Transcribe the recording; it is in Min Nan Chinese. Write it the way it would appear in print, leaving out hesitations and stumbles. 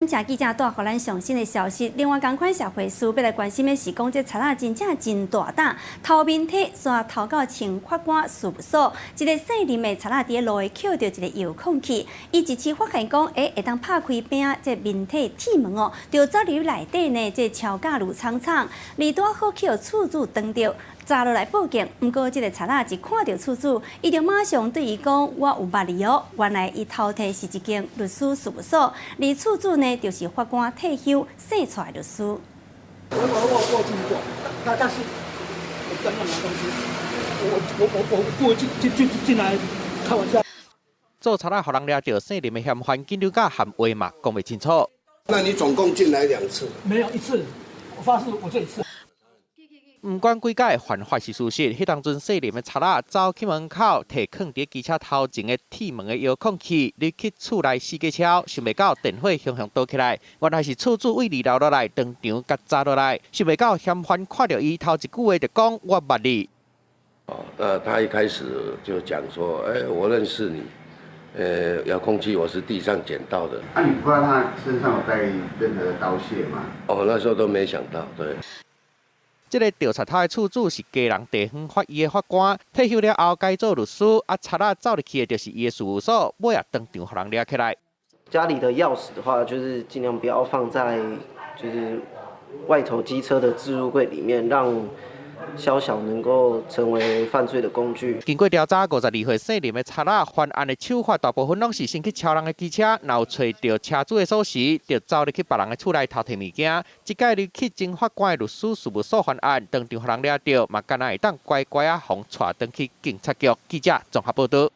請記者帶予咱上新的消息。另外，仝款社會事欲來關心的是，講這賊仔真正真大膽，偷面體煞偷到前法官事務所，一个姓林的賊仔佇路下抾著一个遙控器，伊一試發現講，會當拍開邊仔這面體鐵門哦，就走入內底呢，這超價攄倉倉，而拄好去予厝主撞著。走落來報警，毋過這个賊仔一看著厝主，伊就馬上對伊講：我有捌你哦。原來伊偷提是一間律師事務所，而厝主呢，就是法官退休姓蔡的律師。我經過，但是我剛剛拿東西，我故意進來開玩笑。做賊仔予人掠著，姓林的嫌犯緊張甲含話嘛講袂清楚。那你總共進來兩次？沒有一次，我發誓我這一次。毋管幾擺犯法是事實，彼當陣姓林的賊仔走去門口，提囥佇機車頭前的鐵門的遙控器，入去厝內四界敲，想袂到電火雄雄倒起來，原來是厝主對二樓落來，當場共砸落來，想袂到嫌犯看著伊頭一句話就講我捌你。哦，那他一開始就講說，我認識你，遙控器我是地上撿到的。啊，你不知道他身上有帶任何的刀械嗎？哦，那時候都沒想到，對。這个著賊頭的厝主是基隆地方法院的法官，退休了後改做律師，啊，賊仔走入去的就是伊的事務所，尾仔當場予人掠起來。家裡的鑰匙的話，就是盡量不要放在就是外頭機車的置物櫃裡面，讓宵小能夠成為犯罪的工具。經過調查，52歲姓林的賊仔犯案的手法，大部分攏是先去敲人的機車，然後揣著車主的鎖匙，就走入去別人的厝內偷提物件。這擺入去前法官的律師事務所犯案，當場予人掠著，嘛敢若會當乖乖仔予帶轉去警察局。記者綜合報導。